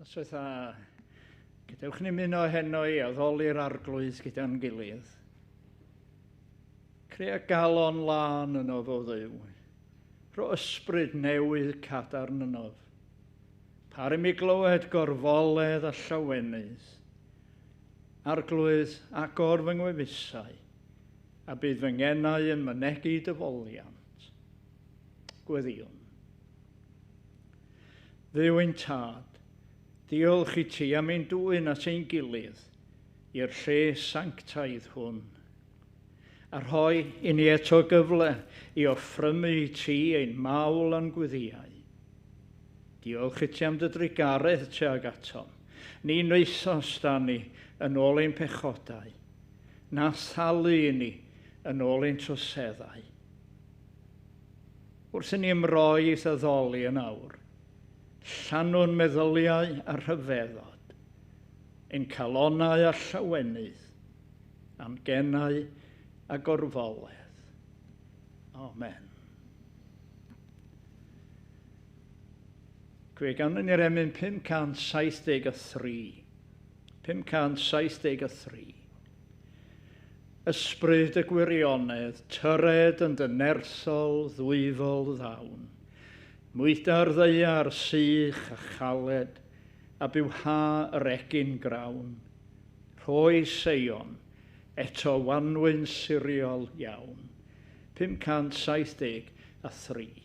Noswaith dda. Gadewch ni ymuno heno i addoli'r Arglwydd gyda'n gilydd. Crea galon lân ynof o Dduw. Rho ysbryd newydd cadarn ynof. Par i mi glywed gorfoledd a llawenydd. Arglwydd, agor fy ngwefusau, a bydd fy ngenau yn mynegi dy foliant. Gweddïwn. Dduw ein Tad, diolch i ti am ein dwyn at ein gilydd i'r lle sanctaidd hwn, a rhoi i ni eto gyfle i offrymu i ti ein mawl a'n gweddïau. Diolch i ti am dy drugaredd tuag atom. Ni wnaethost â ni yn ôl ein pechodau, na thalu i ni yn ôl ein troseddau. Wrth i ni ymroi i'th addoli yn awr, llanw'n meddyliau a rhyfeddod, ein calonnau a llawenydd, a'n genau a gorfoledd. Amen. Gwe ganwn ni'r emyn 573. 573. Ysbryd y gwirionedd, tyred yn dy nerthol ddwyfol ddawn. Mwyda'r ddaear sych a chaled, a bywha yr egin grawn. Rhoi Seion, eto wanwyn siriol iawn. 573.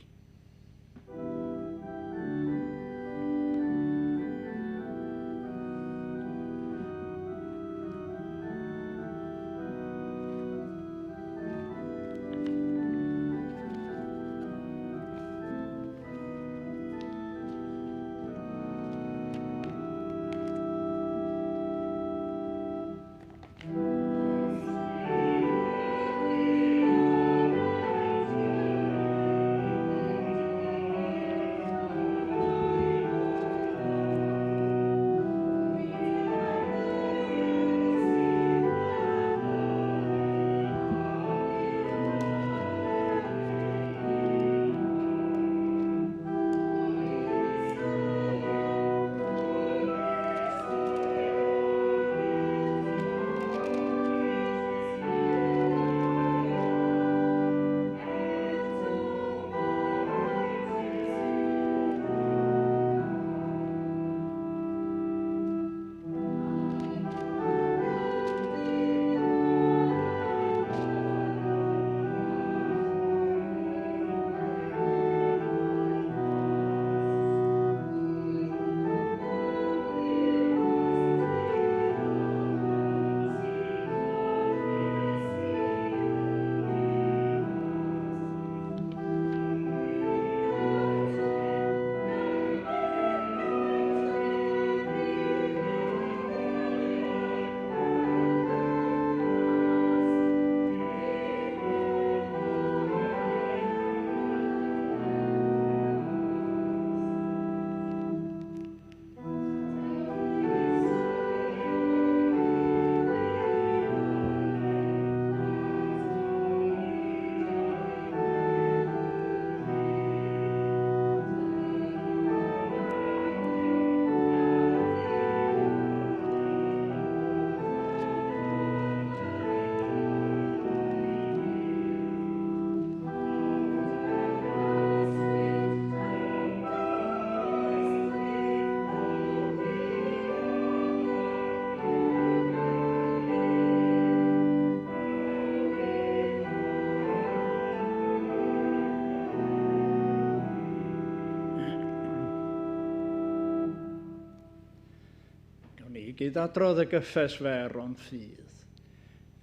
Gawn ni gyd adrodd y gyffes fer o'n ffydd.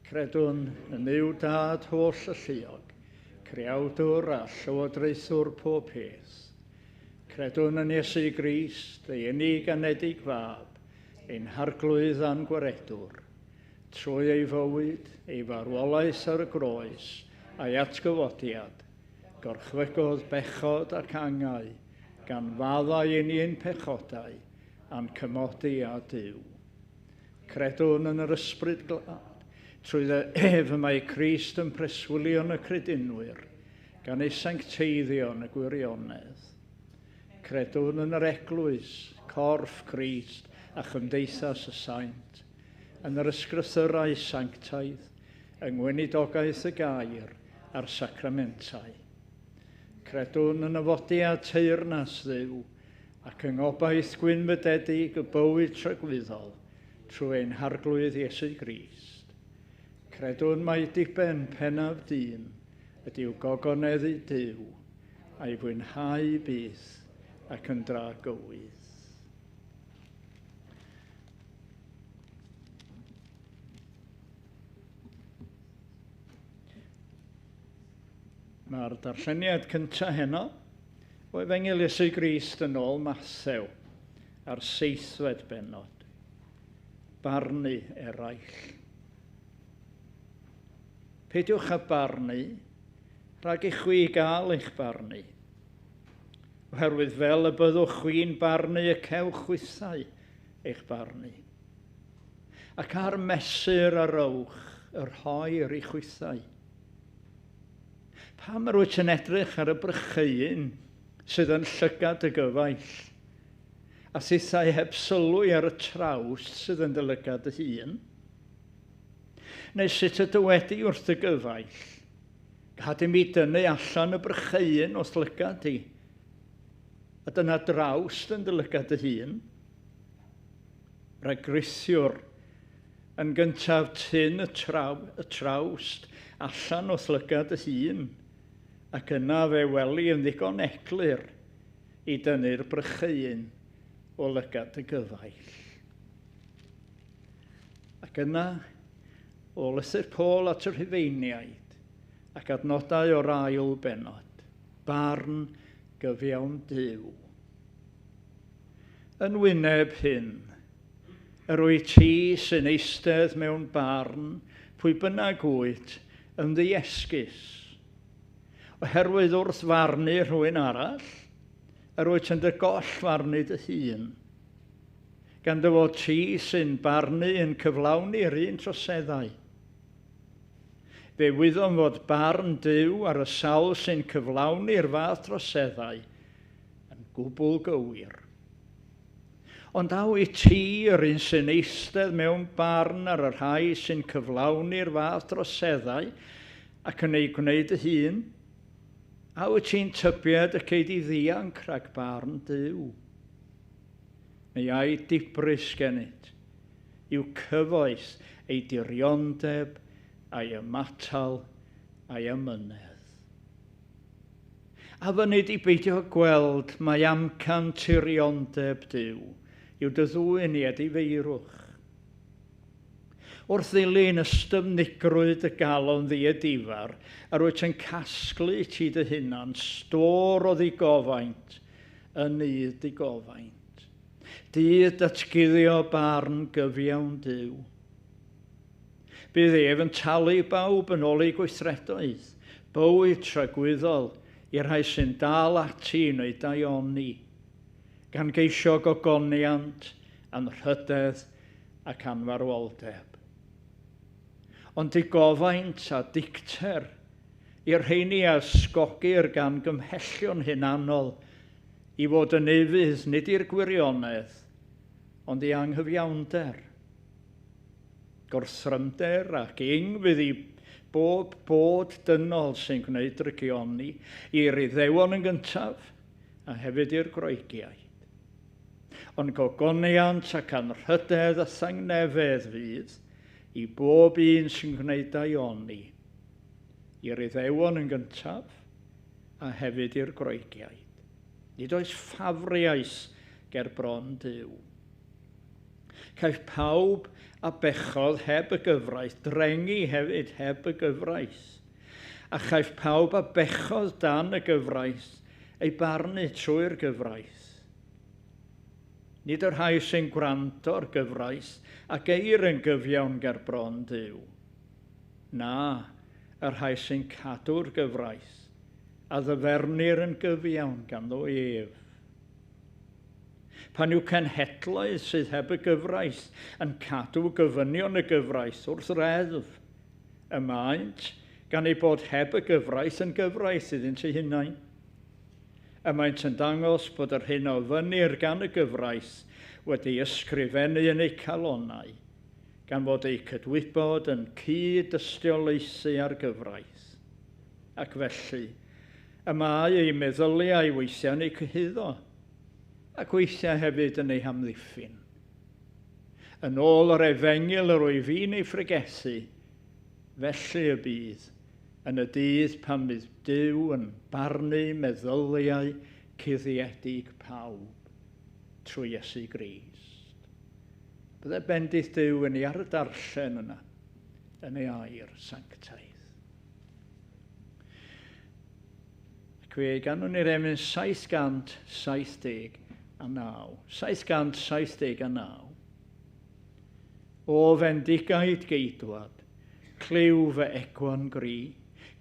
Credwn yn Nuw Dad holl alluog, creawdwr a llywodraethwr pob peth. Credwn yn Iesu Grist, ei unig anedig fab, ein harglwydd a'n gwaredwr. Trwy ei fywyd, ei farwolaeth ar y groes, a'i atgyfodiad, gorchfygodd bechod ac angau, gan faddau i ni ein pechodau, a'n cymodi â Duw. Credwn yn yr Ysbryd Glân, trwy ef y mae Crist yn preswylio yn y credinwyr, gan ei sancteiddio yn y gwirionedd. Credwn yn yr Eglwys, corff Crist a chymdeithas y saint, yn yr ysgrythyrau sanctaidd, yng ngweinidogaeth y gair a'r sacramentau. Credwn yn nyfodiad teyrnas Dduw ac yng ngobaith gwynfydedig y bywyd tragwyddol trwy ein Harglwydd Iesu Grist. Credwn mai diben pennaf dyn ydyw gogoneddu Duw a'i fwynhau byth ac yn dragywydd. Mae'r darlleniad cyntaf heno o Efengyl Iesu Grist yn ôl Mathew a'r seithfed bennod. Barnu eraill. Peidiwch â barnu, rhag i chwi gael eich barnu. Oherwydd fel y byddwch chwi'n barnu y cewch chwithau eich barnu. Ac ar mesur a rowch y rhoir i chwithau. Pam yr wyt yn edrych ar y brycheuyn sydd yn llygad dy gyfaill, a thithau heb sylwi ar y trawst sydd yn dy lygad dy hun? Neu sut y dywedi wrth dy gyfaill, gad i mi dynnu allan y brycheuyn o'th lygad di, a dyna drawst yn dy lygad dy hun? Rhagrithiwr, yn gyntaf tyn y, traw, y trawst allan o'th lygad dy hun, ac yna fe weli yn ddigon eglur i dynnu'r brycheuyn o lygad dy gyfaill. Ac yna, o lythyr Paul at y Rhufeiniaid ac adnodau o'r ail bennod, barn gyfiawn Duw. Yn wyneb hyn, yr wyt ti sy'n eistedd mewn barn, pwy bynnag wyt, yn ddiesgus. Oherwydd wrth farnu rhywun arall, yr wyt yn dy goll farnu dy hun. Gan dy fod ti sy'n barnu yn cyflawni'r un troseddau. Fe wyddom fod barn Duw ar y sawl sy'n cyflawni'r fath troseddau yn gwbl gywir. Ond a wyt ti yr un sy'n eistedd mewn barn ar y rhai sy'n cyflawni'r fath droseddau ac yn ei gwneud dy hun? A wyt ti'n tybied y cei di ddianc rhag barn Duw? Neu ai dibris gennyt yw cyfoeth ei diriondeb a'i ymatal a'i amynedd? A fynnu di beidio gweld mai amcan tiriondeb Duw yw dy ddwyn i edifeirwch. Wrth ddilyn ystyfnigrwydd y galon ddiedifar, yr wyt yn casglu ti dy hunan stôr o ddigofaint yn nydd digofaint. Dydd datguddio barn gyfiawn Duw. Bydd ef yn talu bawb yn ôl eu gweithredoedd, bywyd tragwyddol i'r rhai sy'n dal ati i wneud daioni, gan geisio gogoniant, anrhydedd ac anfarwoldeb. Ond digofaint a dicter i'r rheini a ysgogir gan gymhellion hunanol i fod yn ufudd nid i'r gwirionedd, ond i anghyfiawnder. Gorthrymder ac ing fydd i bob bod dynol sy'n gwneud drygioni, i'r Iddewon yn gyntaf, a hefyd i'r Groegiaid. Ond gogoniant ac anrhydedd a thangnefedd fydd i bob un sy'n gwneud daioni, i'r Iddewon yn gyntaf, a hefyd i'r Groegiaid. Nid oes ffafriaeth ger bron Duw. Caiff pawb a bechodd heb y gyfraith drengi hefyd heb y gyfraith. A chaiff pawb a bechodd dan y gyfraith ei barnu trwy'r gyfraith. Nid y rhai sy'n gwrando'r gyfraith a geir yn gyfiawn ger bron Duw. Na, y rhai sy'n cadw'r gyfraith a ddyfernir yn gyfiawn ganddo ef. Pan yw cenhedloedd sydd heb y gyfraith yn cadw gofynion y gyfraith wrth reddf, y maent, gan eu bod heb y gyfraith, yn gyfraith iddynt eu hunain. Y maent yn dangos bod yr hyn o fyny'r gan y gyfraith wedi ysgrifennu yn eu calonau, gan fod eu cydwybod yn cyd-dystiolaethu ar gyfraith. Ac felly, y mae eu meddyliau weithiau'n eu cyhuddo, ac weithiau hefyd yn eu hamddiffyn. Yn ôl yr efengyl yr wyf fi'n ei phregethu, felly y bydd yn y dydd pan fydd Duw yn barnu meddyliau cuddiedig pawb trwy Iesu Grist. Bydde bendith Duw yn ei ar y darllen yna, yn ei air sanctaidd. Ac fe ganwn ni'r emyn 779. 779. O fendigaid geidwad, clyw fy egwan gri,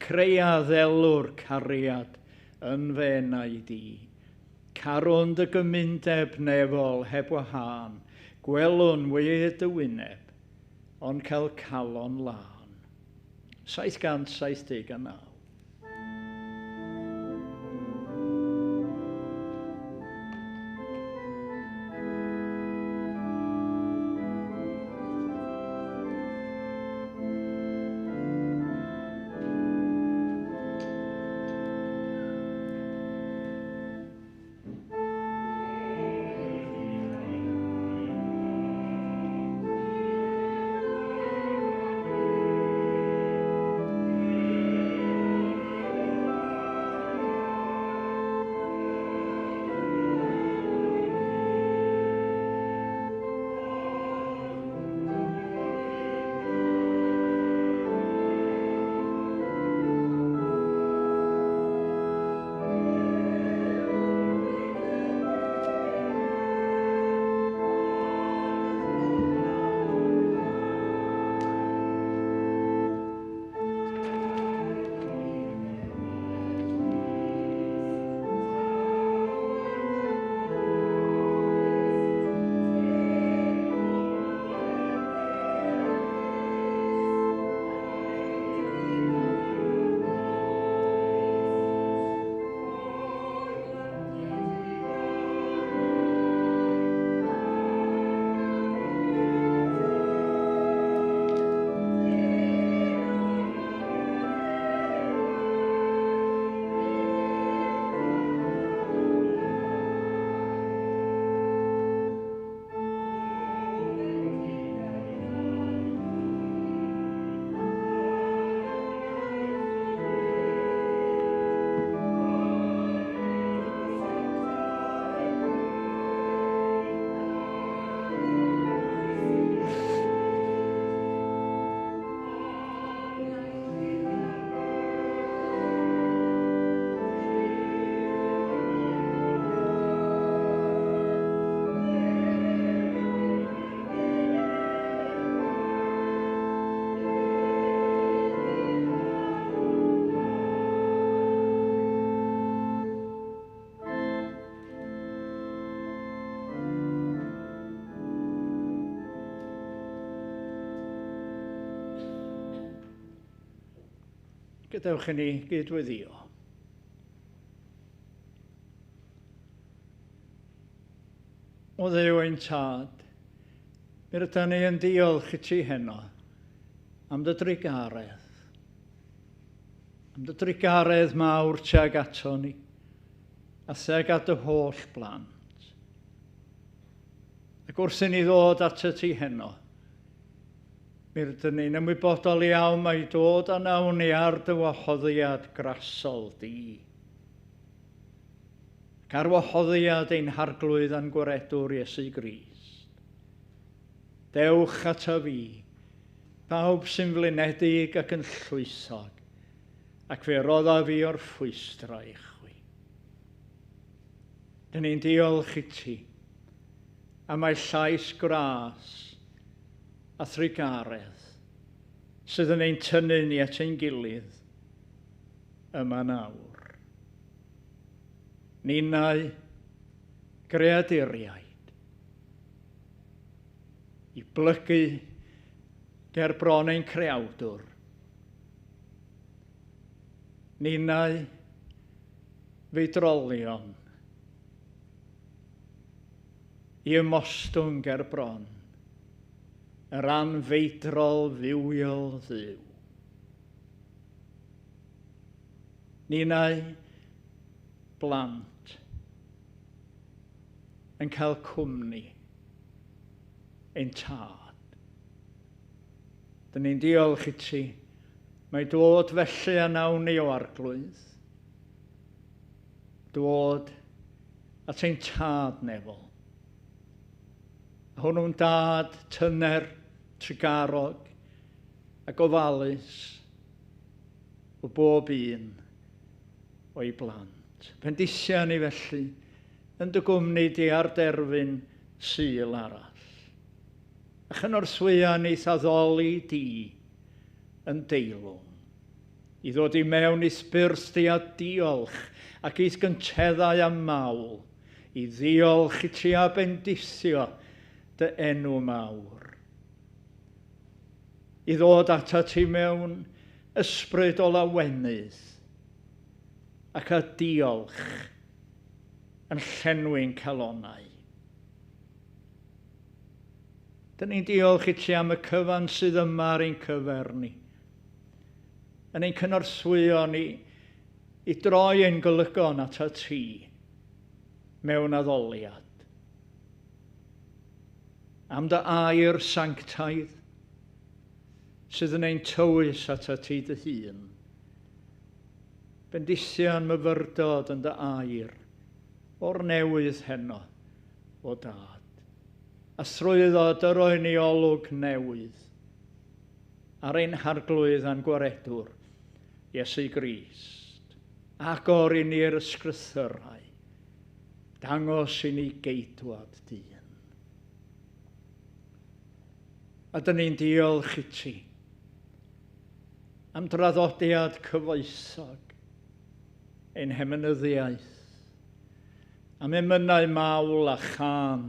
crea ddelw'r cariad yn fy enau di. Carwn dy gymundeb nefol heb wahân, gwelwn wedd dy wyneb, ond cael calon lân. 779. Gadewch i ni gydweddio. O Dduw ein Tad, mi rydyn ni yn diolch i ti heno am dy drugaredd. Am dy drugaredd mawr tuag ato ni, a thuag at dy holl blant. Ac wrth i ni ddod at y ti heno, mi rydyn ni'n ymwybodol iawn mai dod a nawn ni ar dy wahoddiad grasol di. Ac ar wahoddiad ein harglwydd a'n gwaredwr Iesu Grist. Dewch ata fi, pawb sy'n flinedig ac yn llwysog, ac fe roddaf fi o'r ffwystra i chwi. Dyn ni'n diolch i ti, am mae llais gras a thrugaredd sydd yn ein tynnu ni at ein gilydd yma nawr. Ninnau greaduriaid i blygu ger bron ein creawdwr. Ninnau feidrolion i ymostwng ger bron yr anfeidrol fywiol Dduw. Ninnau blant yn cael cwmni ein tad. Dyn ni'n diolch i ti. Mae dod felly a nawn ni o Arglwydd. Dod at ein tad nefol. Hwnnw'n dad tyner, trugarog a gofalus o bob un o'i blant. Bendithia ni felly yn dy gwmni di ar derfyn Sul arall. A chynorthwya ni i'th addoli di yn deilwng. I ddod i mewn i'th byrth di a diolch ac i'th gynteddau a mawl. I ddiolch i ti a bendithio dy enw mawr. I ddod atat ti mewn ysbryd o lawenydd ac a diolch yn llenwi'n calonnau. Dyn ni'n diolch i ti am y cyfan sydd yma ar ein cyfer ni. Yn ein cynorthwyo ni i droi ein golygon atat ti mewn addoliad. Am dy air sanctaidd sydd yn ein tywys atat ti dy hun. Bendithian myfyrdod yn dy air o'r newydd heno, o Dad. A thrwyddo dy roi ni olwg newydd ar ein Harglwydd a'n Gwaredwr, Iesu Grist. Agor i ni'r ysgrythyrau. Dangos i ni geidwad dyn. A dyn ni'n diolch i ti am draddodiad cyfoethog ein hemynyddiaeth, am emynau mawl a chân,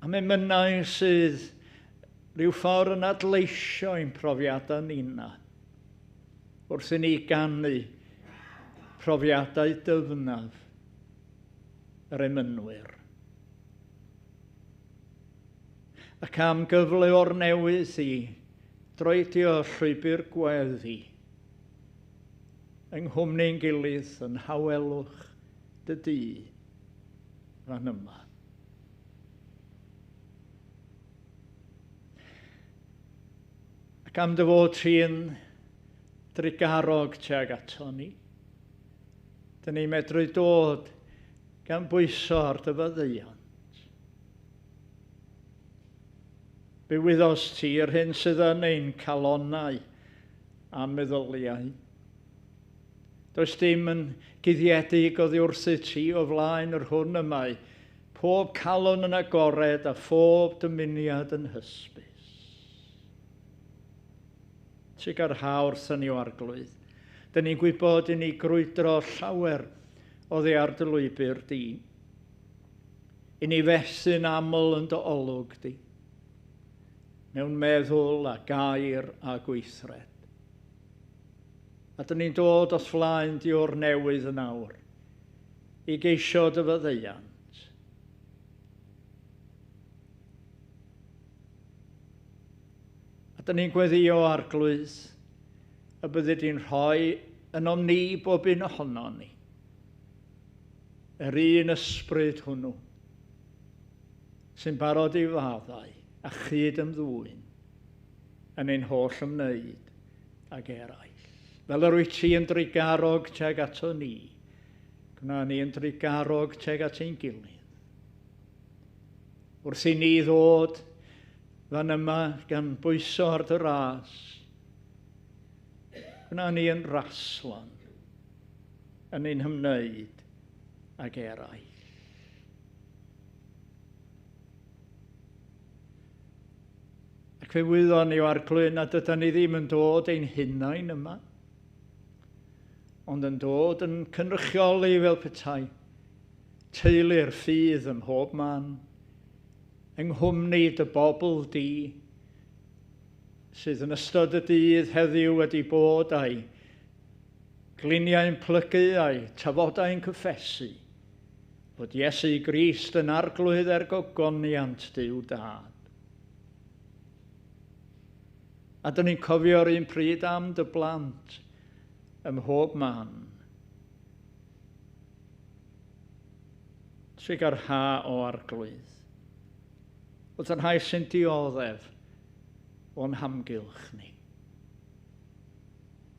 am emynau sydd rhyw ffordd yn adleisio ein profiadau ninna, wrth i ni ganu profiadau dyfnaf yr emynwyr. Ac am gyfle o'r newydd i droedio llwybr gweddi yng nghwmni'n gilydd yn nhawelwch dy dŷ fan yma. Ac am dy fod ti'n drugarog tuag ato ni, dyn ni'n medru dod gan bwyso ar dy faddeuant. Fe wyddost ti yr hyn sydd yn ein calonnau a'n meddyliau. Does dim yn guddiedig oddi wrthyt ti o flaen yr hwn y mae pob calon yn agored a phob dymuniad yn hysbys. Trugarha wrthon ni o Arglwydd. Dyn ni'n gwybod i ni grwydro llawer oddi ar dy lwybr di. I ni fethu'n aml yn dy olwg di. Mewn meddwl a gair a gweithred. A dyn ni'n dod o'th flaen di o'r newydd yn awr i geisio dy faddeuant. A dyn ni'n gweddio, Arglwydd, y byddi di'n rhoi ynom ni bob un ohonon ni yr un ysbryd hwnnw sy'n barod i faddau a chyd ymddwyn yn ein holl ymwneud ag eraill. Fel yr wyt ti yn drugarog tuag ato ni, gwna ni yn drugarog tuag at ein gilydd. Wrth i ni ddod fan yma gan bwyso ar dy ras, gwna ni yn raslon yn ein hymwneud ag eraill. Ac fe wyddon ni o Arglwydd nad ydyn ni ddim yn dod ein hunain yma, ond yn dod yn cynrychioli fel petai teulu'r ffydd ym mhob man, yng nghwmni dy bobl di, sydd yn ystod y dydd heddiw wedi bod a'i Gliniau'n plygu a'i tafodau'n cyffesu fod Iesu Grist yn arglwydd er gogoniant Duw Dad. A dyn ni'n cofio'r un pryd am dy blant ym mhob man. Trugarha o arglwydd, wrth y rhai sy'n dioddef o'n hamgylch ni.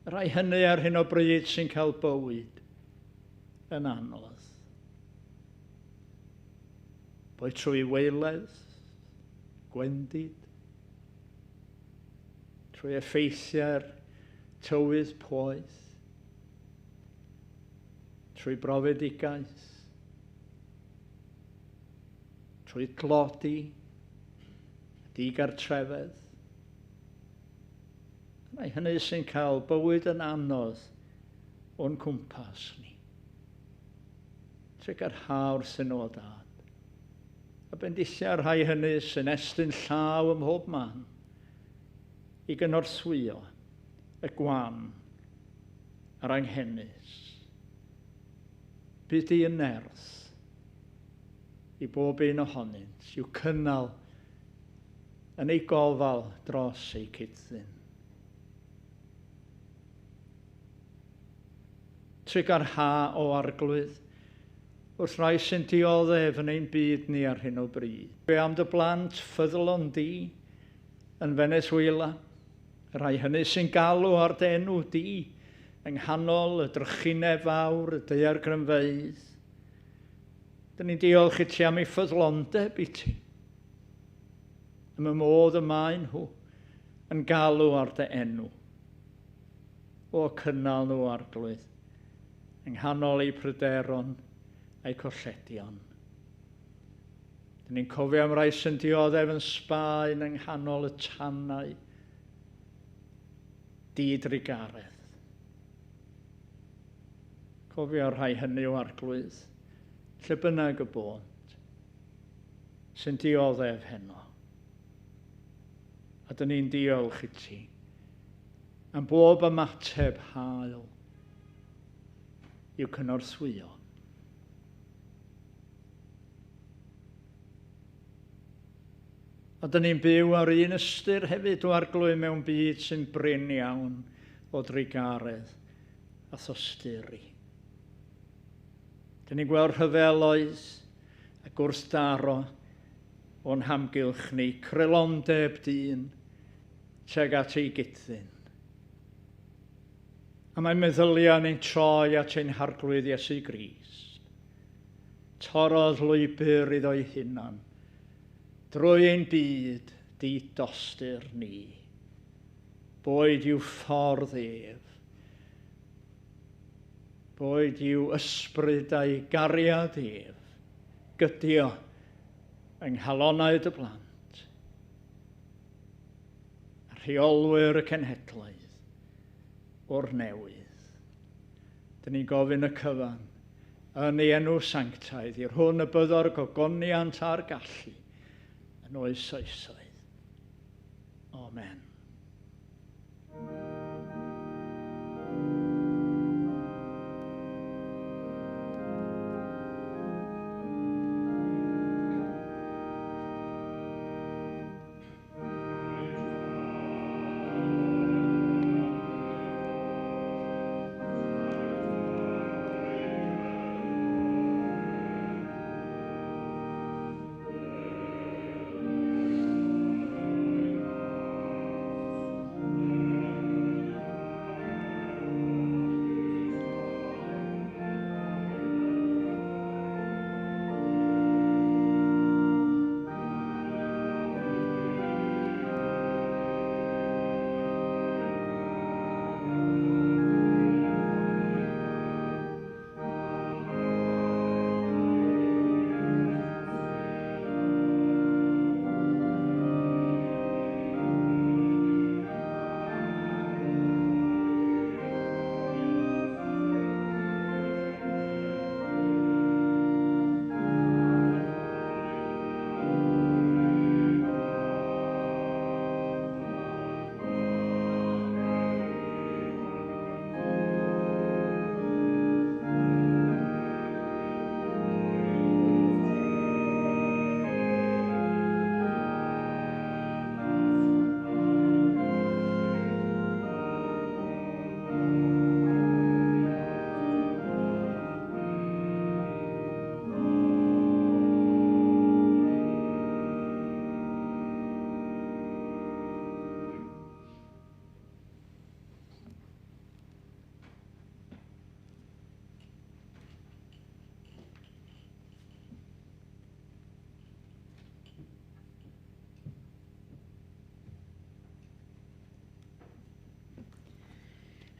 Y rhai hynny ar hyn o bryd sy'n cael bywyd yn anodd. Boed trwy waeledd, gwendid, trwy effeithiau'r tywydd poeth, trwy brofedigaeth, trwy tlodi, digartrefedd. Mae hynny sy'n cael bywyd yn anodd o'n cwmpas ni. Trugarha wrthyn nhw o dad. A bendithia'r rhai hynny sy'n estyn llaw ym mhob man i gynorthwyo y gwan a'r anghenus. Bydd di yn nerth i bob un ohonynt i'w cynnal yn ei gofal dros eu cyd-ddyn. Trugarha o arglwydd wrth rai sy'n dioddef yn ein byd ni ar hyn o bryd. Be am dy blant ffyddlon di yn Venezuela, y rhai hynny sy'n galw ar dy enw di yng nghanol y drychineb fawr, y daeargrynfeydd. Dyn ni'n diolch i ti am ei ffyddlondeb i ti. Am y modd y maen nhw yn galw ar dy enw. O cynnal nhw arglwydd, yng nghanol eu pryderon a'u colledion. Dyn ni'n cofio am rai sy'n dioddef yn Sbaen yng nghanol y tanau didrugaredd. Cofio'r rhai hynny o arglwydd, lle bynnag y bônt, sy'n dioddef heno. A dyn ni'n diolch i ti am bob ymateb hael i'w cynorthwyo. A dyn ni'n byw ar un ystyr hefyd o arglwydd mewn byd sy'n brin iawn o drugaredd a thosturi. Dyn ni'n gweld rhyfeloedd a gwrthdaro o'n hamgylch ni, creulondeb dyn tuag at ei gyd-ddyn. A mae meddyliau ni'n troi at ein harglwydd Iesu Grist. Torrodd lwybr iddo'i hunan drwy ein byd di-dostur ni. Boed i'w ffordd ef. Boed i'w ysbryd a'i gariad ef gydio yng nghalonnau dy blant a rheolwyr y cenhedloedd o'r newydd. Dyn ni'n gofyn y cyfan yn ei enw sanctaidd i'r hwn y byddo'r gogoniant a'r gallu yn oes oesoedd. Amen.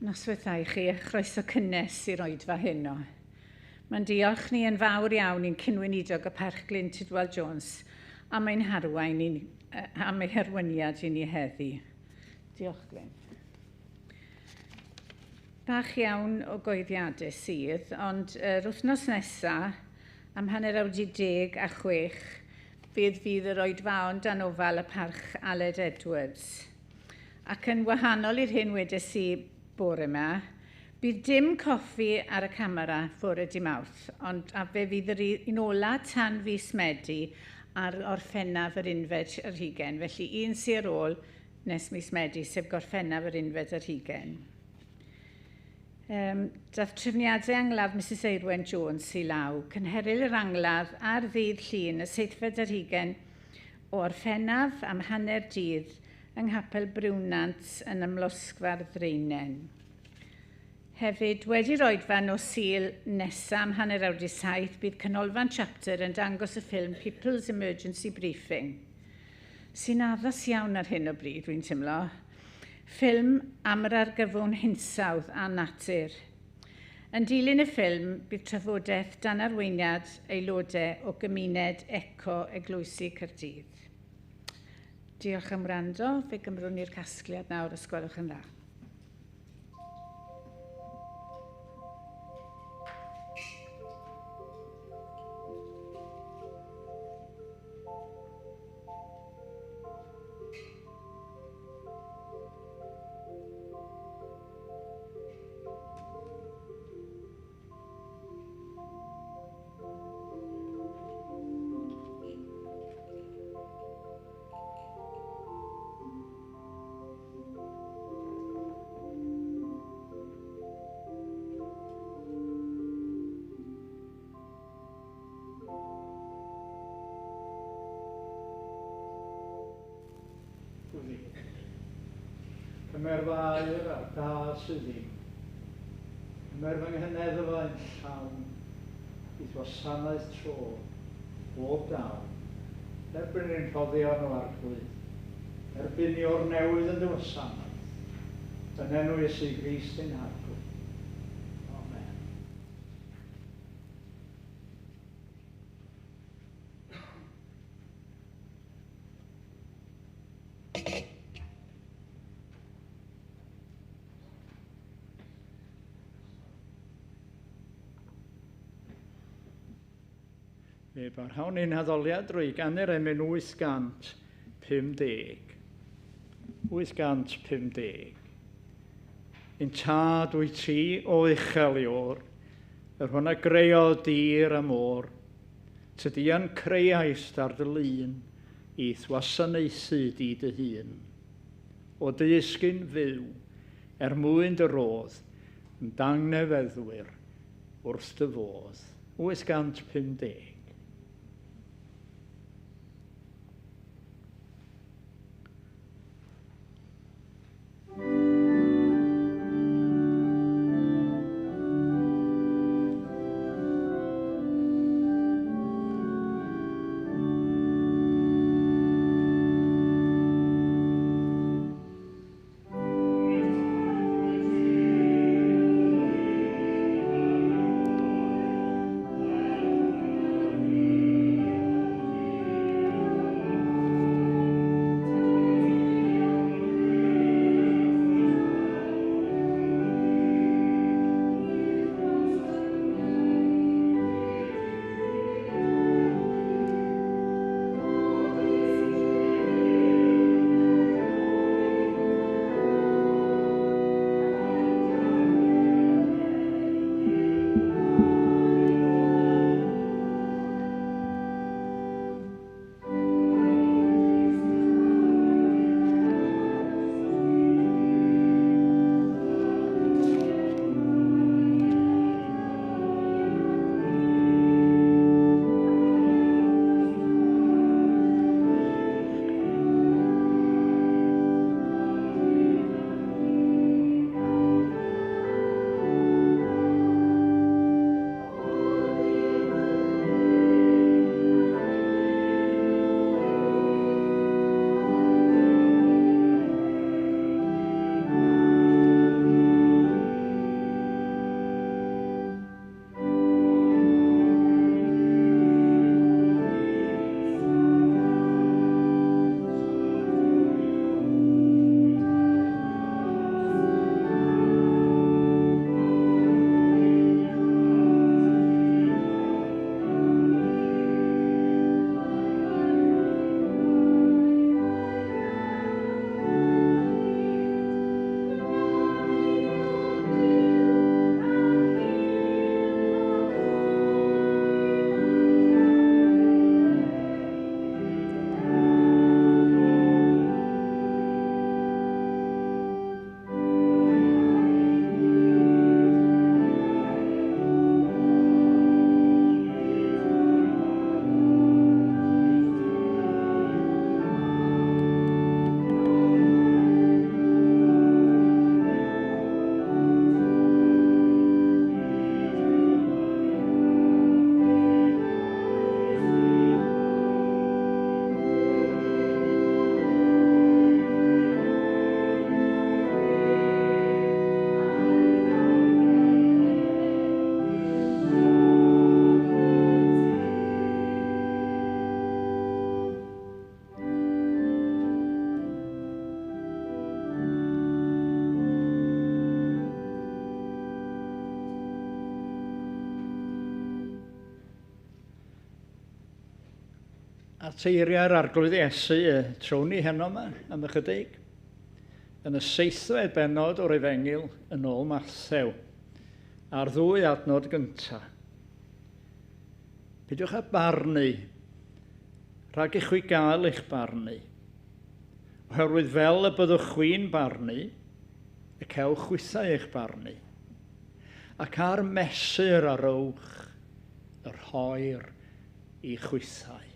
Noswaith dda i chi, a chroeso cynnes i'r oedfa heno. Mae'n diolch ni yn fawr iawn i'n cynweinidog y Parch Glyn Tudwal Jones am ein harwain i, am ei harweiniad i ni heddi. Diolch, Glyn. Bach iawn o goeddiadau sydd, ond yr wythnos nesaf, am 6:30, fydd yr oedfaon dan ofal y Parch Aled Edwards. Ac yn wahanol i'r hyn wedes i bore yma, bydd dim coffi ar y camera fore di Mawrth, ond a fe fydd yr un ola tan fis Medi ar Orffennaf yr 21, felly un sy ar ôl nes mis Medi, sef Gorffennaf yr 21. Dath trefniadau angladd Mrs Eirwen Jones i law. Cynhelir yr angladd ar ddydd Llun y 27 o Orffennaf am 9:30 yng Nghapel Briwnant yn Ymlosgfa'r Ddraenen. Hefyd, wedi'r oedfa nos Sul nesaf am 6:30, bydd Canolfan Chapter yn dangos y ffilm People's Emergency Briefing, sy'n addas iawn ar hyn o bryd, dwi'n teimlo. Ffilm am yr argyfwng hinsawdd a natur. Yn dilyn y ffilm, bydd trafodaeth dan arweiniad aelodau o gymuned Eco Eglwysi Caerdydd. Diolch am wrando. Fe gymrwn ni'r casgliad nawr, os gwelwch yn dda. Cymer fy air a'r da sydd ddim. Cymer fy nghyneddfa yn llawn, i'th wasanaeth tro, bob dawn. Derbyn ein rhoddion o Arglwydd. Derbyn ni o'r newydd yn dy wasanaeth. Yn enw Iesu Grist ein Harglwydd. Amen. Fe barhawn ein haddoliad drwy ganu'r emyn 850. 850. Un tad wyt ti o uchel i o'r, yr hwn a greodd dir a môr. Tydi yn creuaist ar dy lun, i'th wasanaethu di dy hun. O dy esgyn fyw, er mwyn dy rodd, yn dangnefeddwyr wrth dy fodd. 850. At eiriau'r Arglwydd Iesu y trown ni heno yma am ychydig, yn y seithfed bennod o'r Efengyl yn ôl Mathew, a'r ddwy adnod gyntaf. Peidiwch â barnu, rhag i chwi gael eich barnu. Oherwydd fel y byddwch chwi'n barnu, y cewch chwithau eich barnu. Ac ar mesur a rowch yr hoer i chwithau.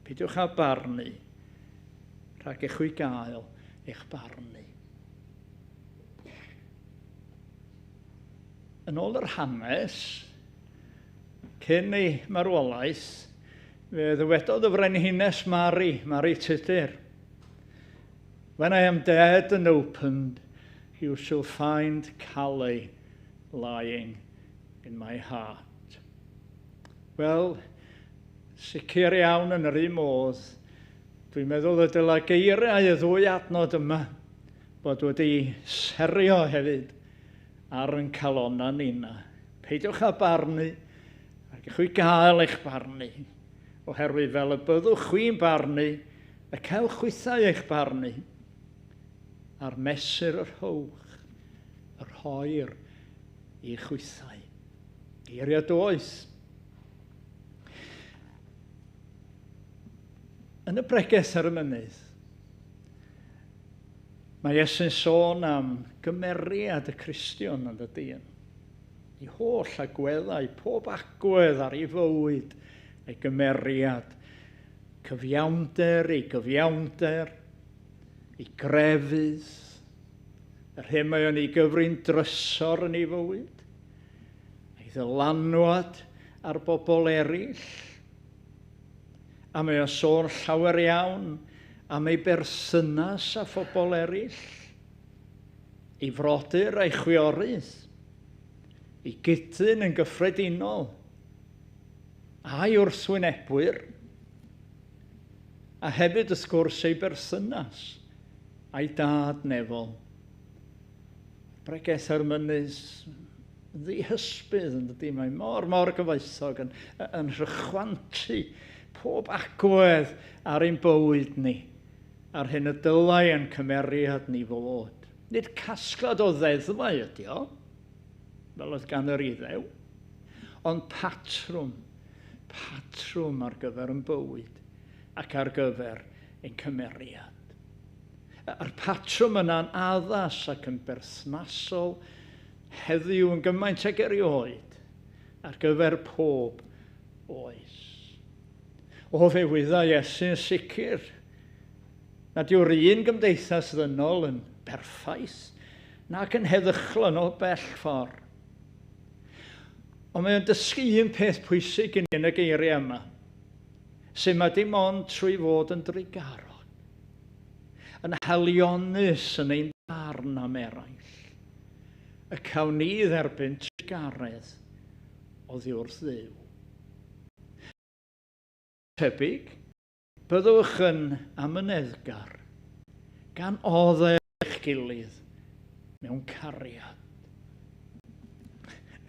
Peidiwch â barnu, rhag i chwi gael eich barnu. Yn ôl yr hanes, cyn ei marwolaeth, fe ddywedodd y frenhines Mari, Mari Tudur, "When I am dead and opened, you shall find Calais lying in my heart." Wel, sicr iawn yn yr un modd, dwi'n meddwl y dylai geiriau y ddwy adnod yma bod wedi serio hefyd ar yn calonna nina. Peidiwch â barnu, ac i chwi gael eich barnu, oherwydd fel y byddwch chwi'n barnu, y cewch chwithau eich barnu, a'r mesur yr howch, yr hoer i chwithau. Geiriau does. Yn y bregeth ar y mynydd, mae Iesu'n sôn am gymeriad y Cristion yn y dyn. Ei holl agweddau, pob agwedd ar ei fywyd, ei gymeriad, cyfiawnder, ei gyfiawnder, ei grefydd, yr hyn mae o'n ei gyfrin drysor yn ei fywyd, ei ddylanwad ar bobl eraill, a mae o'n sôn llawer iawn am ei berthynas â phobl eraill, ei frodyr a'i chwiorydd, ei gydyn yn gyffredinol, a'i wrthwynebwyr, a hefyd wrth gwrs ei berthynas a'i dad nefol. Bregeth ar mynydd ddihysbydd yn dydy, mae mor, mor gyfoethog yn, yn rhychwantu pob agwedd ar ein bywyd ni, ar hyn y dylai ein cymeriad ni fod. Nid casgliad o ddeddfau ydy o, fel oedd gan yr Iddew, ond patrwm, patrwm ar gyfer ein bywyd ac ar gyfer ein cymeriad. A'r patrwm yna'n addas ac yn berthnasol heddiw yn gymaint ag erioed ar gyfer pob oes. O, fe wyddai Iesu'n sicr nad yw'r un gymdeithas ddynol yn berffaith nac yn heddychlon o bell ffordd. Ond mae o'n dysgu un peth pwysig i ni yn y geiriau yma, sydd mae dim ond trwy fod yn drugarog, yn haelionus yn ein barn am eraill, y cawn ni dderbyn trugaredd oddi wrth Dduw. Tebyg, byddwch yn amyneddgar, gan oddef eich gilydd mewn cariad.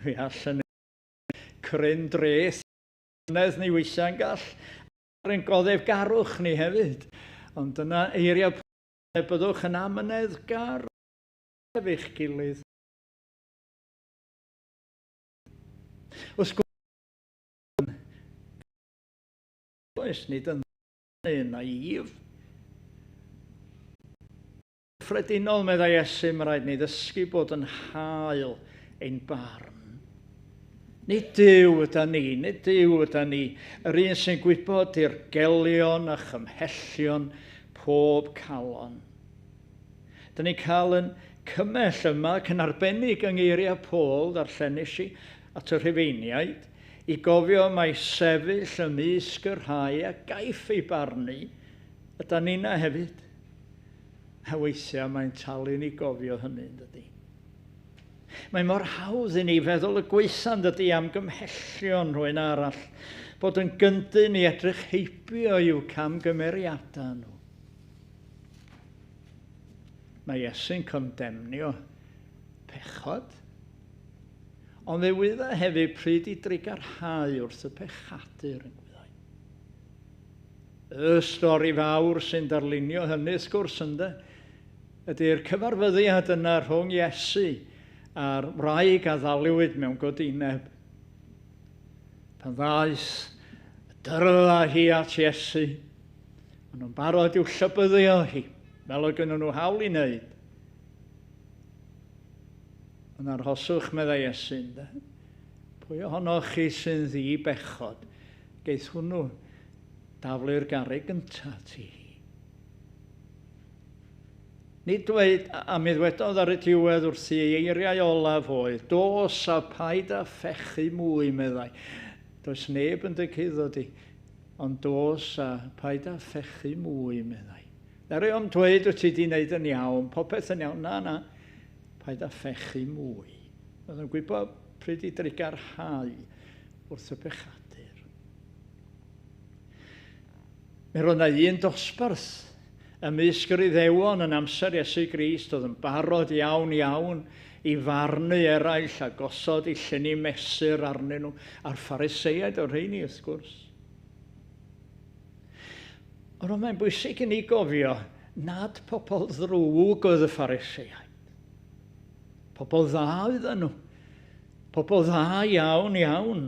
Fe allan ni cryn dreth ni weithiau'n gall ar ein goddefgarwch ni hefyd. Ond dyna eiriau byddwch yn amyneddgar eich gilydd. Wrth gwrs, nid yn naif. Ffredinol, meddai Iesu, mae rhaid ni ddysgu bod yn hael ein barn. Nid Duw yda ni, nid Duw yda ni, yr un sy'n gwybod i'r gelion a chymhellion pob calon. Dyna ni'n cael yn cymell yma ac yn arbennig yng ngeiriau Paul, ddarllenis i at y Rhufeiniaid, i gofio mai sefyll ymysg y rhai a gaiff ei barnu, yda nina hefyd. A weithiau mae'n talu ni gofio hynny, yn dydy. Mae mor hawdd i ni feddwl y gwaetha, yn dydy, am gymhellion rhywun arall, bod yn gyndyn i edrych heibio i'w camgymeriadau nhw. Mae Iesu'n condemnio pechod, ond fe wydda hefyd pryd i drugarhau wrth y pechadur yn gwyddau. Y stori fawr sy'n darlunio hynny, wrth gwrs, ynde, ydy'r cyfarfyddiad yna rhwng Iesu a'r wraig a ddaliwyd mewn godineb. Pan ddaeth y dyrfa hi at Iesu, maen nhw'n barod i'w llybyddio hi, fel oedd gynnon nhw hawl i wneud. Ond arhoswch, meddai Iesu, ynde. Pwy ohonoch chi sy'n ddi-bechod, geith hwnnw daflu'r garreg gyntaf ti hi. Nid dweud, a mi ddwedodd ar y diwedd wrthi ei eiriau olaf oedd, dos a paid â phechu mwy, meddai. Does neb yn dy cuddo di, ond dos a paid â phechu mwy, meddai. Ddari o'm dweud wyt ti di wneud yn iawn, popeth yn iawn. Na, na, paid â phechu mwy. Oedd yn gwybod pryd i drugarhau wrth y pechadur. Mi roedd yna un dosbarth ymysg yr Iddewon yn amser Iesu Grist oedd yn barod iawn iawn i farnu eraill a gosod i llenni mesur arnyn nhw, a'r Phariseaid o'r rheini wrth gwrs. Ond mae'n bwysig i ni gofio nad pobl ddrwg oedd y Phariseaid. Pobl dda oedden nhw. Pobl dda iawn iawn.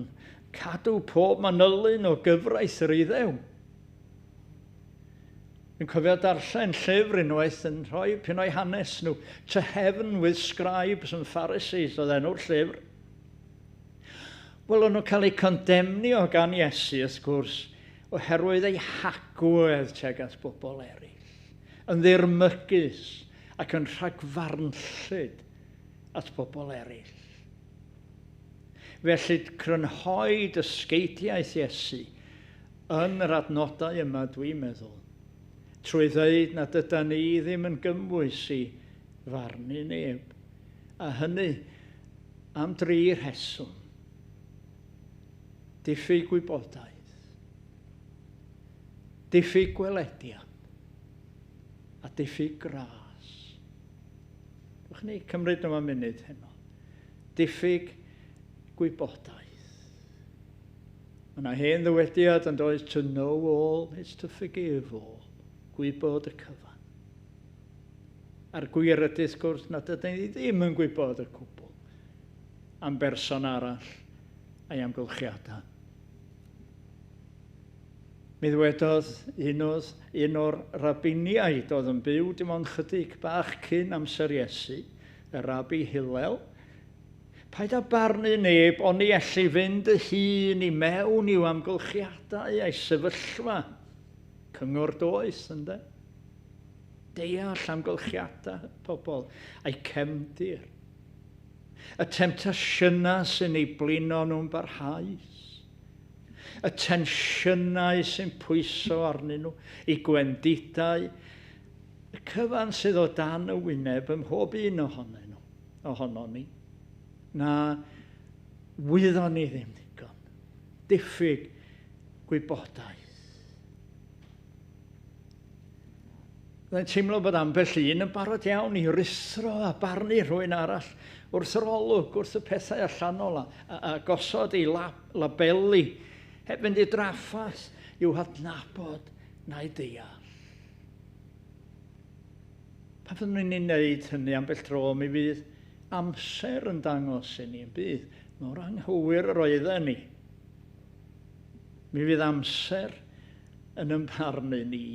Cadw pob manylyn o gyfraith yr Iddew. Dwi'n cofio darllen llyfr unwaith yn rhoi pyn o'i hanes nhw. To Heaven with Scribes and Pharisees oedd enw'r llyfr. Wel, o'n nhw'n cael eu condemnio gan Iesu, wrth gwrs, oherwydd eu hagwedd tuag at bobl eraill. Yn ddirmygus ac yn rhagfarnllyd at bobl eraill. Felly, crynhoi dysgeidiaeth Iesu yn yr adnodau yma, dwi'n meddwl, trwy ddeud nad ydan ni ddim yn gymwys i farnu neb, a hynny am dri rheswm. Diffyg gwybodaeth, diffyg gwelediad, a diffyg gras. Dwch ni cymryd nhw am munud heno. Diffyg gwybodaeth. Mae yna hen ddywediad yn does, to know all is to forgive all. Gwybod y cyfan. A'r gwir ydy, wrth gwrs, nad ydyn ni ddim yn gwybod y cwbl am berson arall a'i amgylchiadau. Mi ddwedodd un oedd un o'r rabiniaid oedd yn byw dim ond chydig bach cyn amser Iesu, y Rabi Hillel, paid â barnu neb, ond ni elli fynd dy hun i mewn i'w amgylchiadau a'i sefyllfa. Cyngor doeth, ynde? Deall amgylchiadau pobl a'i cefndir. Y temtasiynau sy'n ei blino nhw'n barhaus. Y tensiynau sy'n pwyso arnyn nhw, eu gwendidau, y cyfan sydd o dan y wyneb ym mhob un ohonyn nhw, ohonon ni. Na wyddon ni ddim digon. Diffyg gwybodaeth. Mae'n teimlo bod ambell un yn barod iawn i ruthro a barnu rhywun arall wrth yr olwg, wrth y pethau allanol a gosod ei labeli, heb fynd i draffath i'w hadnabod na'i deall. Pan fyddwn ni'n ei wneud hynny ambell tro, mi fydd amser yn dangos i ni yn bydd mor anghywir yr oedden ni. Mi fydd amser yn ymbarnu ni.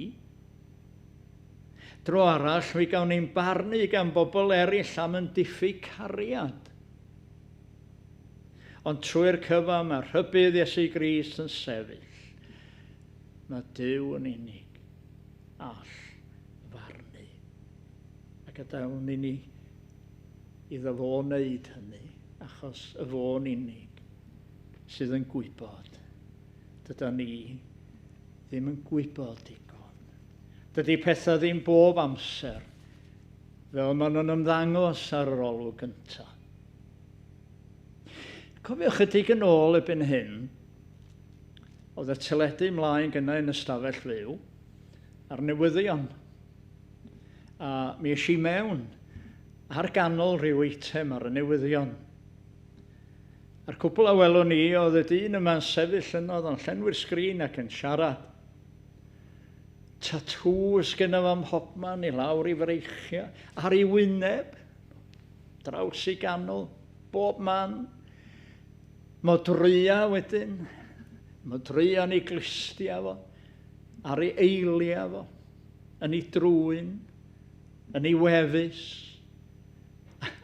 Dro arall, mi gawn ni'n barnu gan bobl eraill am yn diffyg cariad. Ond trwy'r cyfan mae rhybudd Iesu Grist yn sefyll. Mae Duw yn unig all farnu. A gadawn i ni iddo fo wneud hynny, achos y fo'n unig sydd yn gwybod. Dyda ni ddim yn gwybod digon. Dydy pethau ddim bob amser fel maen nhw'n ymddangos ar yr olwg gyntaf. Cofiwch chydig yn ôl erbyn hyn, oedd y teledu ymlaen gynnau yn ystafell fyw a'r newyddion. A mi es i mewn ar ganol rhyw eitem ar y newyddion. A'r cwbl a welwn i oedd y dyn yma'n sefyll yno, oedd o'n llenwi'r sgrin ac yn siarad. Tatŵs gyda fo ym mhobman i lawr i freichiau, ar ei wyneb, draws i ganol, bob man. Modrwya wedyn, modrwya yn ei glustia fo, ar ei eilia fo, yn ei drwyn, yn ei wefus.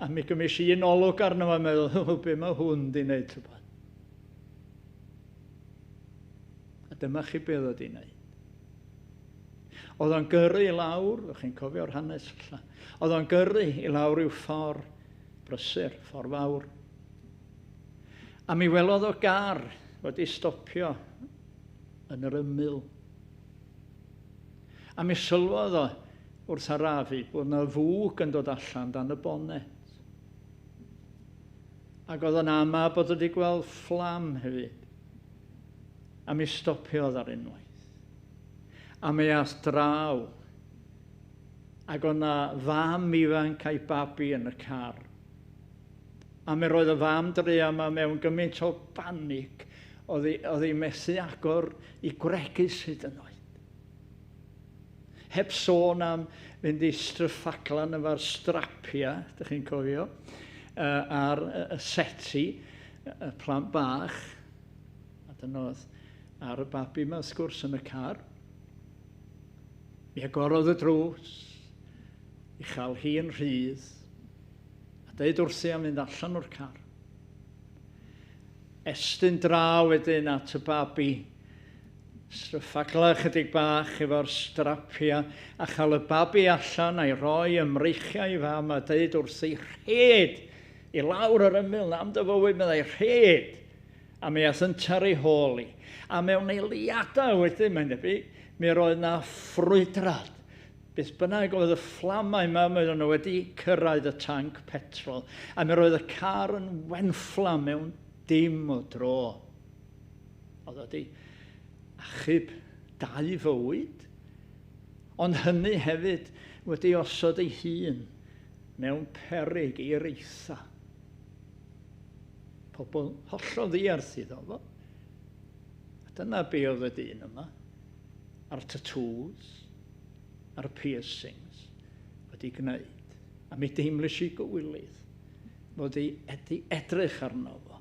A mi gymys i un olwg arno fo a meddwl, o, be mae hwn di wneud rhywbeth. A dyma chi be oedd o di wneud. Oedd o'n gyrru i lawr, ydych chi'n cofio'r hanes ella, oedd o'n gyrru i lawr i'w ffordd brysur, ffordd fawr. A mi welodd o gar wedi stopio yn yr ymyl. A mi sylwodd o wrth arafu bod yna fwg yn dod allan dan y bonet. Ac oedd o'n ama bod wedi gweld fflam hefyd. A mi stopiodd ar unwaith. A mi ath draw. Ac oedd 'na fam ifanc a'i babi yn y car. A mi roedd y fam druan 'ma mewn gymaint o banig, oedd hi, oedd hi methu agor i gwregys hyd yn oed. Heb sôn am fynd i stryffaglan efo'r strapiau, ydych chi'n cofio, ar y seti, y plant bach. A dyna oedd ar y babi yma, wrth gwrs, yn y car. Mi agorodd y drws i chael hi yn rhydd a deud wrthi am fynd allan o'r car. Estyn draw wedyn at y babi, stryffagla chydig bach efo'r strapiau a chael y babi allan a'i roi ym mreichiau i fam a deud wrthi, rhed i lawr yr ymyl am dy fywyd, meddai, rhed! A mi aeth ynta ar ei hôl hi. A mewn eiliadau wedyn, mae'n debyg, mi roedd 'na ffrwydrad. Beth bynnag oedd y fflamau yma, mi oedden nhw wedi cyrraedd y tanc petrol, a mi roedd y car yn wenfflam mewn dim o dro. Oedd wedi achub dau fywyd, ond hynny hefyd wedi osod ei hun mewn peryg i'r eitha. Pobl hollol ddiarth iddo fo. A dyna be oedd y dyn yma, a'r tattoos, a'r piercings, wedi gwneud. A mi deimlis i gywilydd fod i wedi edrych arno fo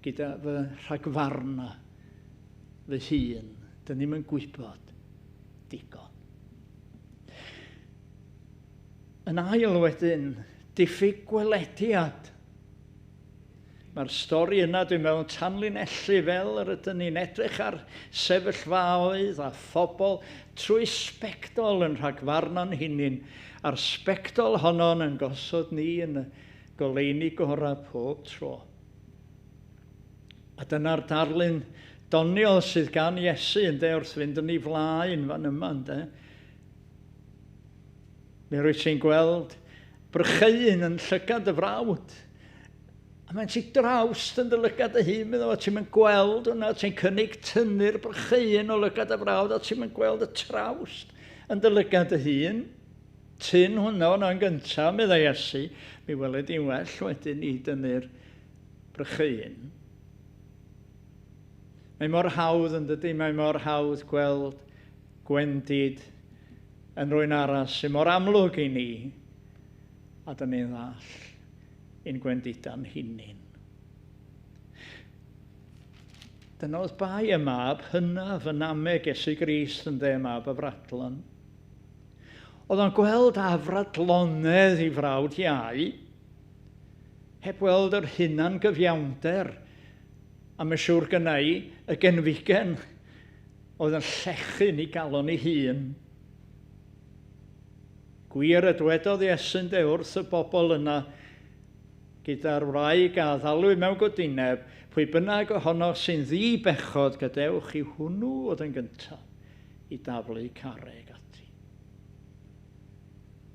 gyda fy rhagfarna fy hun. Dyn ni'm yn gwybod digon. Yn ail wedyn, diffyg gwelediad. Mae'r stori yna, dwi'n meddwl, yn tanlinellu fel yr ydyn ni'n edrych ar sefyllfaoedd a phobl trwy sbectol yn rhagfarno'n hunain, a'r sbectol honno'n yn gosod ni yn y goleuni gorau pob tro. A dyna'r darlun doniol sydd gan Iesu, ynde, wrth fynd yn ei flaen fan yma, ynde. Mi rwyt ti'n gweld brycheuyn yn llygad y frawd. A mae'n ti drawst yn dy lygad dy hun, meddwl, a ti'n mynd gweld hwnna, ti'n cynnig tynnu'r brycheuyn o lygad y frawd, a ti'n mynd gweld y trawst yn dy lygad dy hun. Tyn hwnna o'na'n gyntaf, meddai Iesu, mi weled i'n well wedyn i dynnu'r brycheuyn. Mae mor hawdd yn dydy, mae mor hawdd gweld gwendid yn rhywun arall sy'n mor amlwg i ni, a dyn ni'n ddall i'n gwendida'n hunain. Dyna oedd bai y mab hynaf yn nameg Iesu Grist yn dde mab y fradlon. Oedd o'n gweld afradlonedd i frawd iau, heb weld yr hunan gyfiawnder, a mae'n siŵr gynna i y genfigen oedd yn llechu'n ei galon ei hun. Gwir y dwedodd Iesu ynde wrth y bobl yna gyda'r wraig a ddalwyd mewn godineb, pwy bynnag ohonoch sy'n ddi-bechod, gadewch i hwnnw fod yn gyntaf i daflu carreg ati.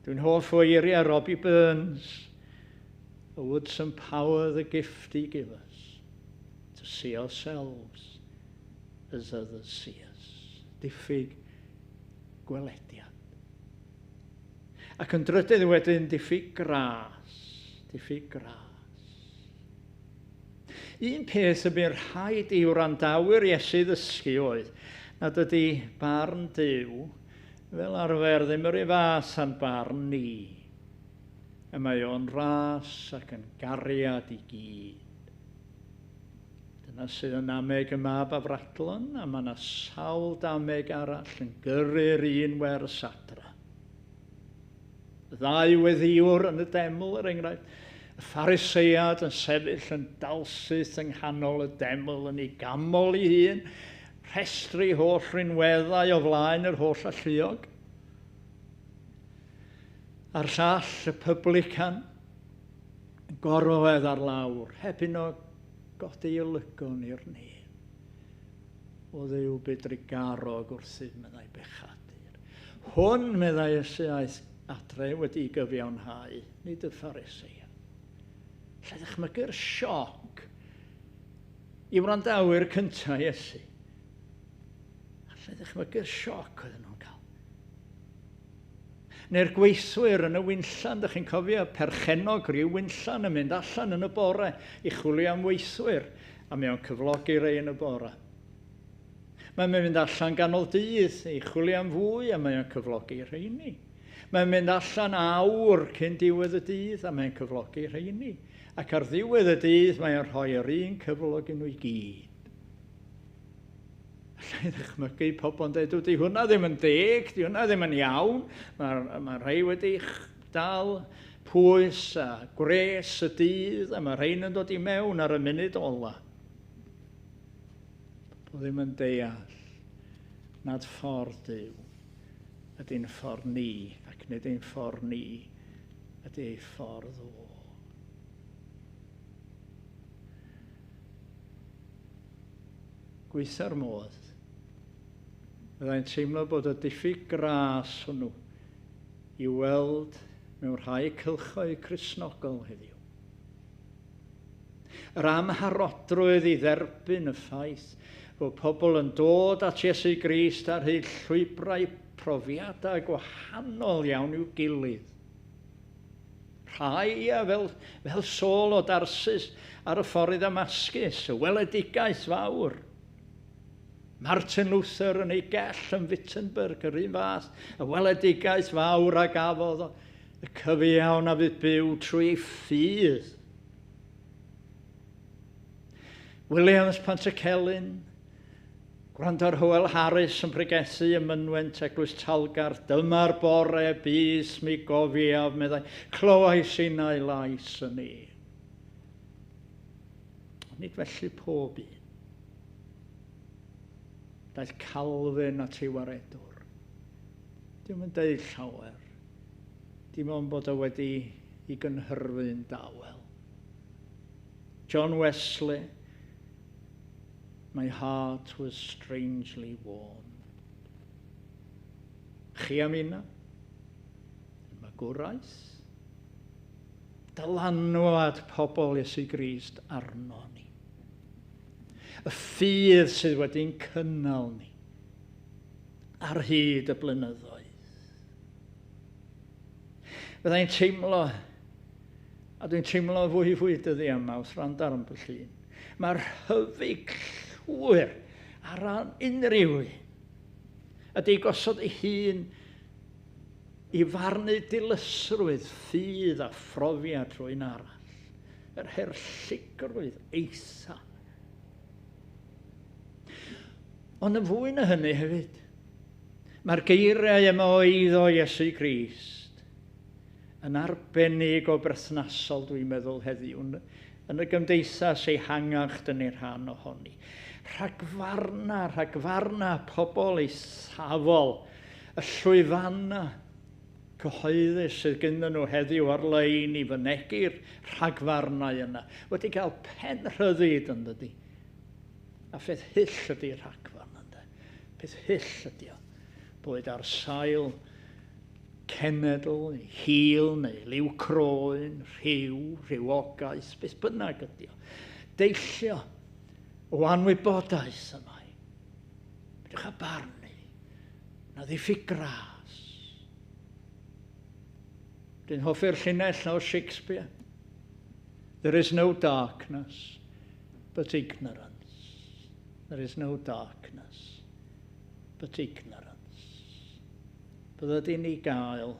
Dwi'n hoff o eiriau Robbie Burns, A would some power the gift he give us, to see ourselves as others see us. Diffyg gwelediad. Ac yn drydydd wedyn, diffyg gras. Diffyg gras. Un peth y bu'n rhaid i wrandawyr Iesu ddysgu oedd Nad ydy barn Duw fel arfer ddim yr un fath â'n barn ni. Y mae o'n ras ac yn gariad i gyd. Dyna sydd yn ameg y mab afradlon, a mae yna sawl dameg arall yn gyrru'r un wers adra. Y ddau weddiwr yn y deml, er enghraifft, y Pharisead yn sefyll yn dalsyth yng nghanol y deml yn ei gamol ei hun, rhestru holl rinweddau o flaen yr holl alluog. A'r llall, y publican, yn gorwedd ar lawr, heb un o godi olygon i'r nef. O Dduw byd drugarog wrthyf, meddai bechadur. Hwn, meddai Iesu, aeth adre wedi gyfiawnhau, nid y Pharisead. Lle ddychmygu'r sioc i wrandawyr cyntaf Iesu. Lle ddychmygu'r sioc oedden nhw'n cael. Neu'r gweithwyr yn y winllan, dych chi'n cofio, perchennog rhyw winllan yn mynd allan yn y bore i chwilio am weithwyr, a mae o'n cyflogi rei yn y bore. Mae'n mynd allan ganol dydd i chwilio am fwy, a mae o'n cyflogi rheini. Mae'n mynd allan awr cyn diwedd y dydd, a mae'n cyflogi rheini. Ac ar ddiwedd y dydd, mae o'n rhoi yr un cyflog i nhw i gyd. Alla i ddychmygu pobl yn dweud, di hwnna ddim yn deg, di hwnna ddim yn iawn. Mae ma rhai wedi dal pwys a gwres y dydd, a mae rhain yn dod i mewn ar y munud ola. Pobl ddim yn deall nad ffordd Duw ydy'n ffordd ni, ac nid ein ffordd ni ydy ei ffordd o. Gweitha'r modd, byddai'n teimlo bod y diffyg gras hwnnw i weld mewn rhai cylchoedd Cristnogol heddiw. Yr amharodrwydd i dderbyn y ffaith bod pobl yn dod at Iesu Grist ar hyd llwybrau profiadau gwahanol iawn i'w gilydd. Rhai, ia, fel, fel Saul o Darsus ar y ffordd i Ddamascus, y weledigaeth fawr. Martin Luther yn ei gell yn Wittenberg, yr un fath, y weledigaeth fawr a gafodd o, y cyfiawn a fydd byw trwy ei ffydd. Williams Pantycelyn, gwrando ar Hywel Harris yn pregethu ym Mynwent Eglwys Talgarth, dyma'r bore bys mi gofiaf, meddai, clywais innau lais yn ni. Nid felly pob un. Daeth Calvin at ei waredwr. Dim yn deud llawer. Dim ond bod o wedi i gynhyrfu'n dawel. John Wesley, my heart was strangely warmed. Chi am unna? Yn magwraeth? Dylanwad pobl Iesu Grist arno ni. Y ffydd sydd wedi'n cynnal ni ar hyd y blynyddoedd. Byddai'n teimlo, a dwi'n teimlo fwy fwy dyddi yma wrth wrando ar ambell un, mae'r rhyfyg llwyr ar ran unrhyw un ydy gosod ei hun i farnu dilysrwydd ffydd a phrofiad rhywun arall. Yr herlligrwydd eitha. Ond yn fwy na hynny hefyd, mae'r geiriau yma o eiddo Iesu Grist yn arbennig o berthnasol, dwi'n meddwl, heddiw, yn y gymdeithas ehangach dyn ni'n rhan ohoni. Rhagfarna, rhagfarna pobl eithafol, y llwyfanna cyhoeddus sydd gyda nhw heddiw ar-lein i fynegi'r rhagfarnau yna, wedi cael pen rhyddid yn dydi. A pheth hyll ydy rhagfarn ynddo. Peth hyll ydy o. Boed ar sail cenedl, neu hil, neu liw croen, rhyw, rhywogaeth, beth bynnag ydy o. Deillio o anwybodaeth yma. Peidiwch â barnu, na ddiffyg gras. Dwi'n hoffi'r llinell o Shakespeare. There is no darkness but ignorance. There is no darkness but ignorance. Bydded i ni gael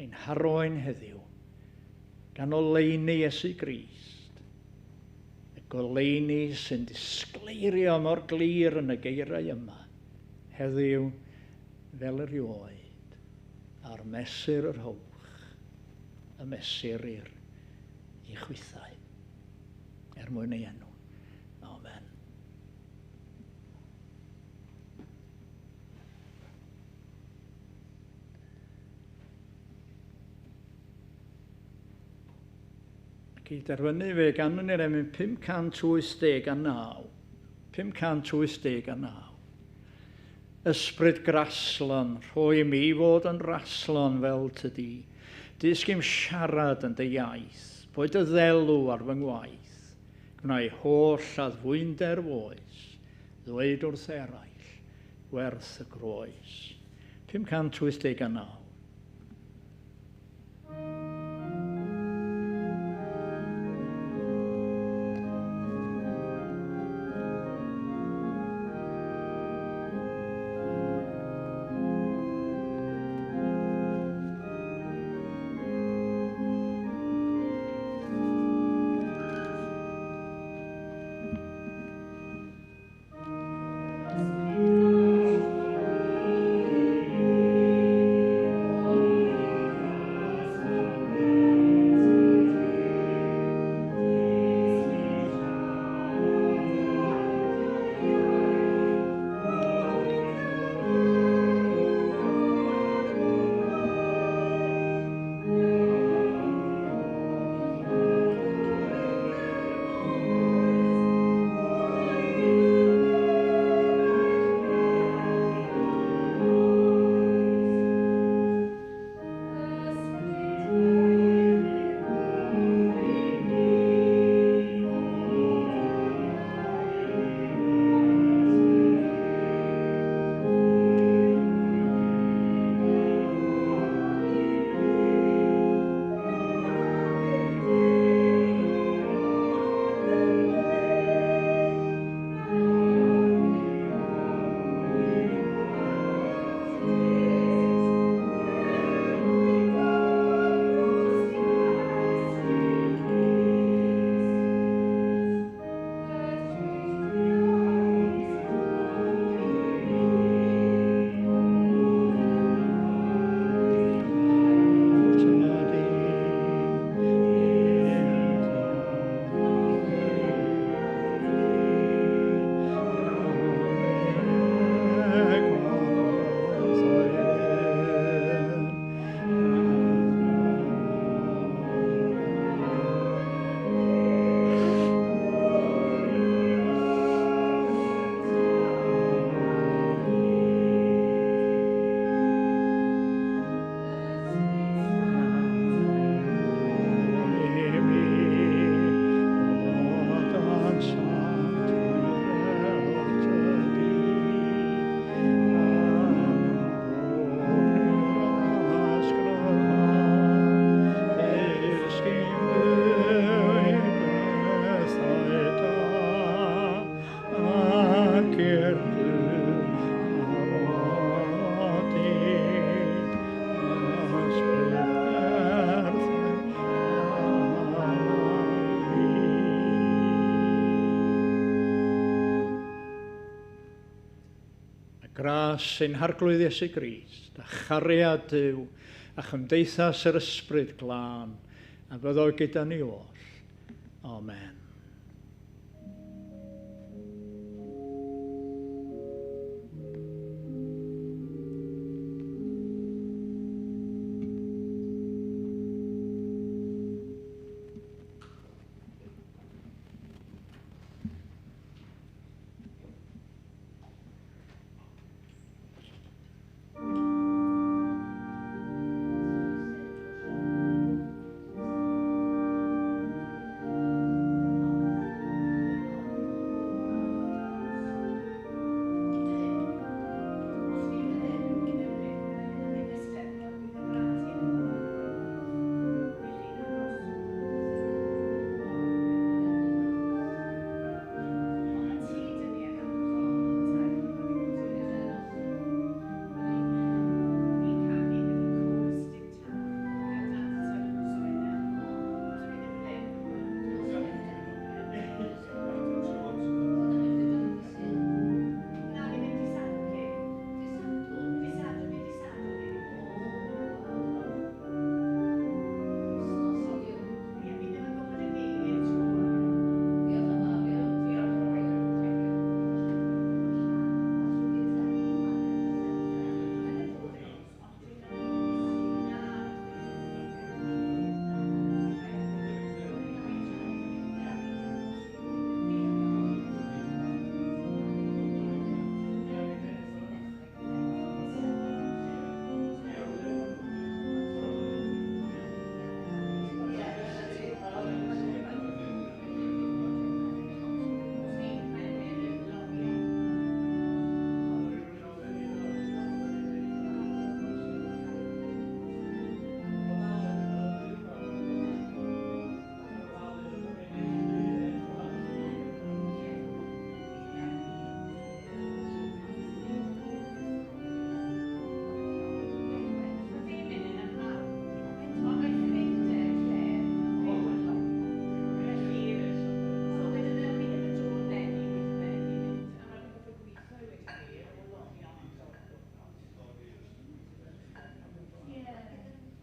ein harwain heddiw gan oleuni Iesu Grist, y goleuni sy'n disgleirio mor glir yn y geiriau yma, heddiw fel erioed, a'r mesur yr howch, y mesur i'r i chwithau, er mwyn ei enw. Amen. Ac i derfynu fe ganwn ni'r emyn 589. 589. Ysbryd graslon, rhoi mi fod yn raslon fel tydi. Dysg i'm siarad yn dy iaith, boed y ddelw ar fy ngwaith. Gwnai holl addfwynder foes, ddweud wrth eraill, werth y groes. 589. Gras ein Harglwydd Iesu Grist, a chariad Duw, a chymdeithas yr Ysbryd Glân, a fyddo gyda ni oll. Amen.